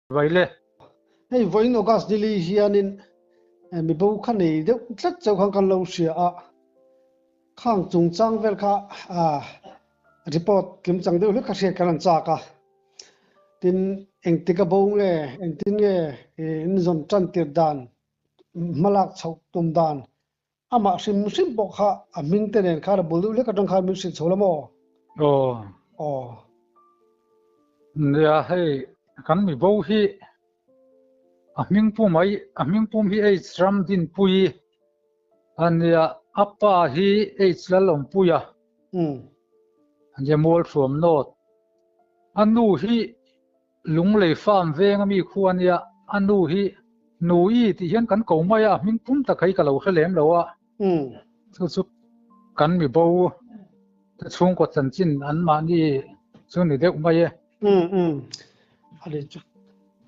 Vai le. Hei vawiin August ni li hianin mibo kha nei deuh tlat chauh khan kan lo hria a, khang chungchang vel kha report kimchang deuh hlek kha hriat kan han chak a. Tin, engtik a bo nge, engtin nge in zawn tan tir dan, hmalak chhoh tum dan Amah hrim hrim pawh kha a hming te nen khan a bul deuh hlek atang khan min hrilh chho la maw? Aw. Aw. Nia hei kan mi bo hi a hming pum ai a hming pum hi H Ramdinpuii a nia a pa hi H Lalawmpuia Umm. Nia Mualthuam North a nu hi Lunglei farm veng a mi khu a nia, a nu hi Nui tih hian kan ko mai a, a hming pum tak hi ka lo hre lem lo a. Chu chu kan mi bo te chhungkaw chanchin an mahni chu ni deuh mai e. A ni chu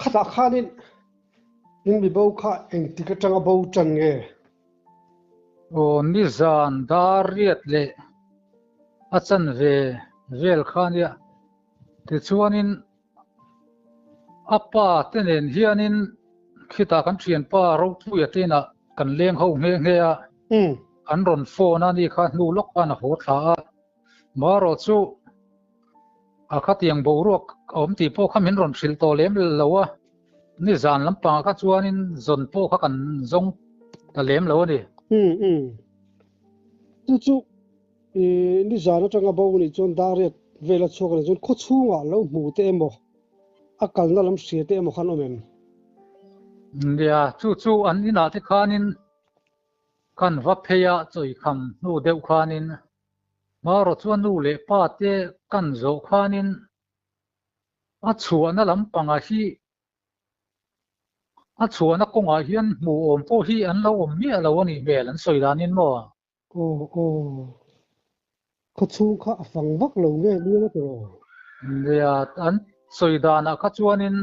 khatah khanin in mi bo kha engtik atanga bo tan nge? Aw nizan dar riat leh a chanve vel kha nia. Tichuanin a pa te nen hianin khitah kan thianpa Ropuia te inah kan leng ho nghe nghe a, an rawn phone a ni kha hnu lawk khan a haw thla a, marawh chu a khatiang boruak a awm tih pawh kha min rawn hrilh tawh lem lo a, nizan lampangah kha chuanin zawn pawh kha kan zawng ta lem lo a ni. Chu chu I nizan atanga bo nih chuan dariat vela chhuak anih chuan khawchhungah lo hmu te emaw, a kalna lam hria te emaw khan awm em? Nia, chu chu an inah te khanin kan va phei a, chawikham hnu deuh khanin hmarawh chuan nu leh pa te kan zawh khanin a chhuahna lampangah hi a chhuahna kawngah hian hmuh awm pawh hi an lo awm miah lo a nih hmel an sawi danin maw? Aw aw. Khawchhung kha a fang vak lo nge nia na tiraw? Nia, an sawi danah kha chuanin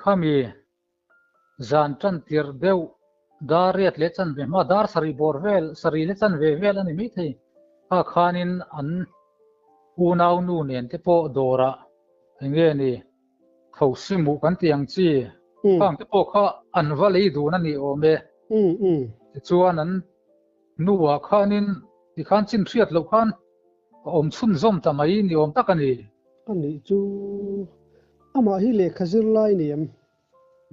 khami zan tan tirh deuh dar riat leh chanve hma dar sarih bawr vel, sarih leh chanve vel a ni maithei. Kha khanin an unau nu nen te pawh dawrah eng nge ni thosi muh kan tih ang chi khang te pawh kha an va lei dun a ni awm e. Tichuan an Hnuah khanin tikhan chin hriat loh khan a awm chhunzawm ta mai ni awm tak a ni. A nih chu amah hi lehkha zirlai ni em?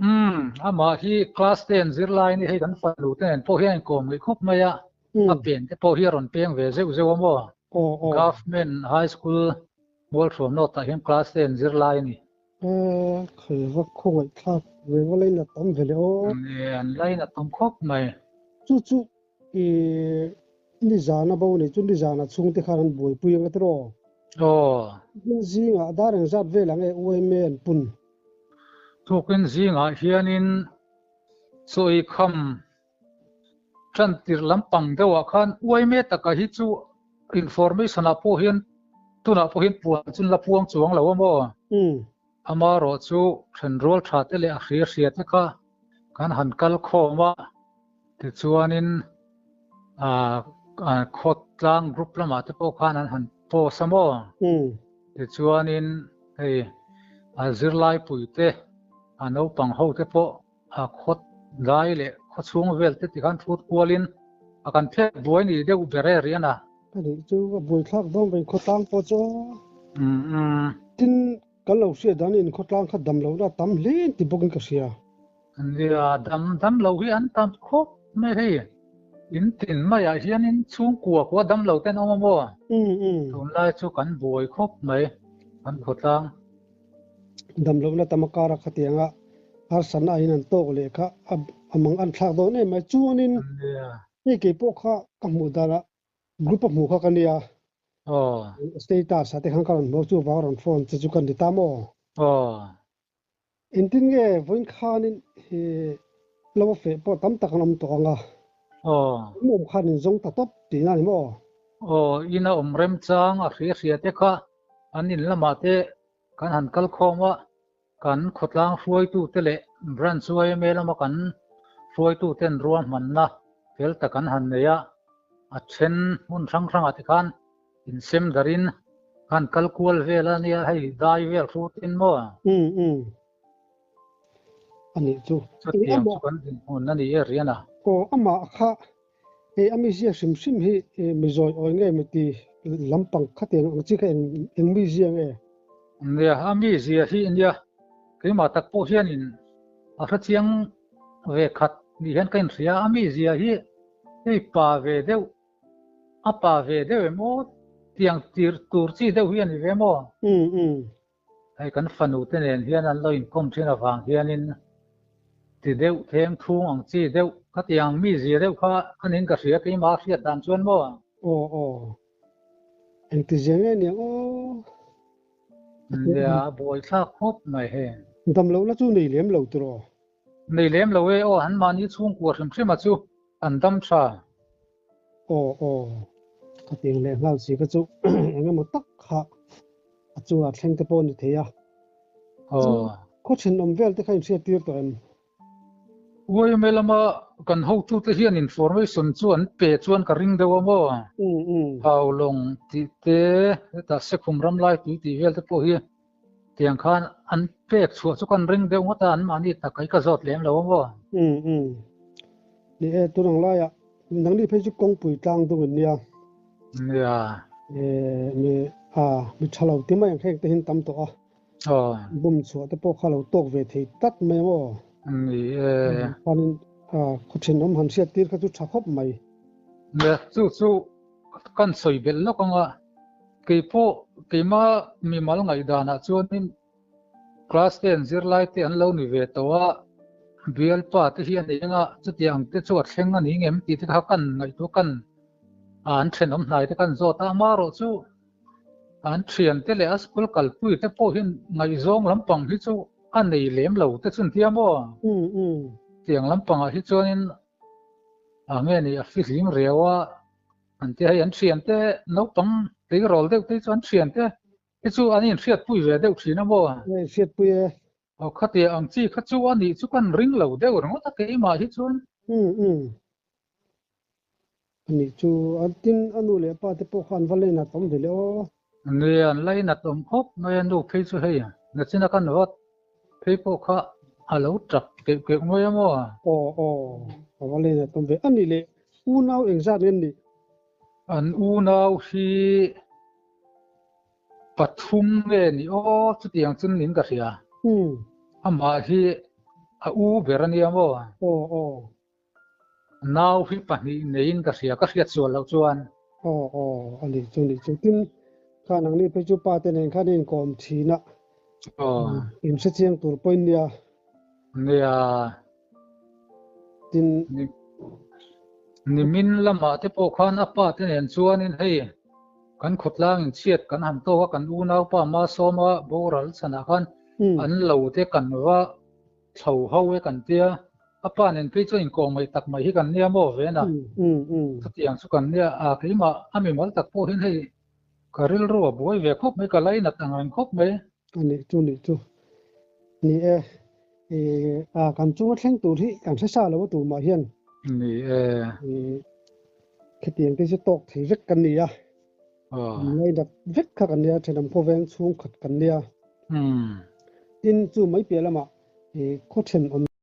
Umm, amah hi class ten zirlai ni hei kan fanu te nen pawh hian a inkawm ngei khawp mai a, a pen te pawh hi a rawn peng ve zeuh zeuh a maw? Government High School Mualhruam North ah hian class ten zirlai a ni. Khai va khawngaih thlak ve va lainat awm ve le aw. Nge an lainat awm khawp mai. Chu chu i nizan a bo nei chu nizan a chhungte khan an buaipui ang a tiraw? Aw. Tukin zingah dar engzat vel ang e UMA an pun? Tukin zingah hianin chawi kham Tan tir lampang deuhah khan uaime taka hi chu information ah pawh hian tunah pawh hian puan chu an la puang chuang lo a maw? Amarawh chu thenrual tha te leh a hria hria te kha kan han kal khawm a, tichuanin khawtlang group lamah te pawh khan an han post a maw? Tichuanin hei a zirlai pui te a naupang ho te pawh A khawt dai leh khaw chhung vel te tikhan thut kualin a kan phek buai ni deuh ber e rian a. Ka nih chu a buaithlak dawn vei khawtlang pawh chu. Tin, kan lo hriat dan in khawtlang kha dam lohna a tam hle ti bawkin ka hria. Nia, dam dam lo hi an tam khawp mai hei. In tin maiah hianin chhungkua kua dam lo ten awm a maw? Tunlai chu kan buai khawp mai kan khawtlang. Damlohna tam a kar a khatianga harsatna a in an tawk leh kha a mang an thlak dawn em mai. Chuanin hei kei pawh kha ka hmuh danah group a hmuh kha ka nia. Status ah te khan ka rawn hmuh a chuvang a rawn phone che chu ka ni ta maw? Engtin nge vawiin khanin hi lo a feh pawh tam tak an awm tawh ang a. Awm awm khan in zawng ta tawp tihna a ni maw? Aw, in a awm remchang a hria hria te kha an in lamah te kan han kal khawm a, kan khawtlang hruaitute leh Branch yma lama kan hruaituten ruahmanna fel tak an han nei a, a then hmun hrang hrangah te khan insem darin kan kal kual vel a nia hei dai vel hrutin maw? A nih chu. Chutiang chu kan dinhmun a ni e Riana. Aw amah kha hei a mizia hrim hrim hi mi zawi awi nge mi ti lampang khatiang ang chi kha eng eng mizia nge? Nia a mizia hi nia keimah tak pawh hianin a hrechiang ve khat ni hian ka inhria a mizia hi hei pa ve deuh a pa ve deuh em aw tiang tir tur chi deuh hi a ni ve maw? Umm umm. Hei kan fanu te nen hian an lo inkawm thin avang hianin ti deuh theng thung ang chi deuh khatiang mi zia deuh kha a nin ka hria keimah a hriat dan chuan maw? Aw aw. Engti zia nge niang aw? Nia a buaithlak khawp mai hei. Damlohna chu nei lem lo tiraw? Nei lem lo e aw, an mahni chhungkua hrim hrima chu an dam tha. Aw aw, khatiang leh nghal si kha chu eng emaw tak kha a chungah thleng te pawh a ni thei a. Aw. Khaw thenawm vel te kha inhriat tir tawh em? Uaime lama kan hotute hian information chu an pe chuan ka ring deuh a maw? Haulawng tih te, hetah Sekhum ram lai tui tih vel te pawh hi Tiang khan an pek chhuah chu kan ring deuh ngawt a, anmahni tak hi ka zawt lem lo a maw? Umm umm. Ni e, tun ang laiah nangni phei chu kawngpui tlang dung in nia. Nia. E, mi a, mi tha lo ti mai ang heng te hin tam tawh a. Aw. Bum chhuah te pawh kha lo tawk ve thei tlat mai ang aw. Ni e. Khanin a, khaw thenawm han hriat tir kha chu tha khawp mai. Nia, chu chu Kan sawi belh lawk ang a, keipawh keima mimal ngaihdanah chuanin class ten zirlai te an lo ni ve tawh a, bialpa te hi a nei ang a, chutiang te chu a thleng a ni ngem tih te kha kan ngaihtuah kan an thenawm hnai te kan zawt a, amaherawh chu an thian te leh a school kalpui te pawh hian ngaihzawng lampang hi chu a nei lem lo te chu an tia maw? Tiang lampangah hi chuanin A nge ni a fihlim riau a, an ti hei an thiante naupang tleirawl deuh te chu an thiante hi chu an inhriatpui ve deuh thin a maw? An inhriatpui e. Aw khatia ang chi kha chu a nih chu kan ring lo deuh ringawt a keimah hi chuan. Umm umm. A nih chu a tin a nu leh pa te pawh kha an va lainat awm ve le aw. Nia an lainat awm khawp mai a nu phei chu hei nachina kan vat Phei pawh kha a lo tap keuh keuh mai a maw? Aw aw, a va len a tum ve. A nih leh unau engzat nge an nih? An unau hi pathum nge nih aw, chutiang chu nin ka hria. Amah hi a u ber a nia maw? Aw aw. Nau hi pahnih neiin ka hria, ka hriat sual loh chuan. Aw aw, a nih chu nih chu. Tin, kha nangni phei chu pa te nen khan i inkawm thin a, in hre chiang tur pawhin nia. Nia. Tin. Nimin lamah te pawh khan a pa te nen chuanin hei kan khawtlang inchhiat kan han tawk a, kan unaupa Masawma boral chhanah khan an lo te kan va Chho ho e kan tia, a pa nen phei chuan inkawh ngaih tak mai hi kan nia maw ven a? Chutiang chu kan nia, a keimah a mimal tak pawh hian hei ka rilru a buai ve khawp mai, ka lainat ang reng khawp mai. A nih chu nih chu. Ni e, i a kan chunga thleng tur hi kan hre sa lo a tumah hian. Ni e. I khitiang te chu tawk thei vek kan ni a. Lainat vek kha kan nia, thenawm khawveng chhungkhat kan nia. Tin, chu mai piah lamah i khaw thenawm.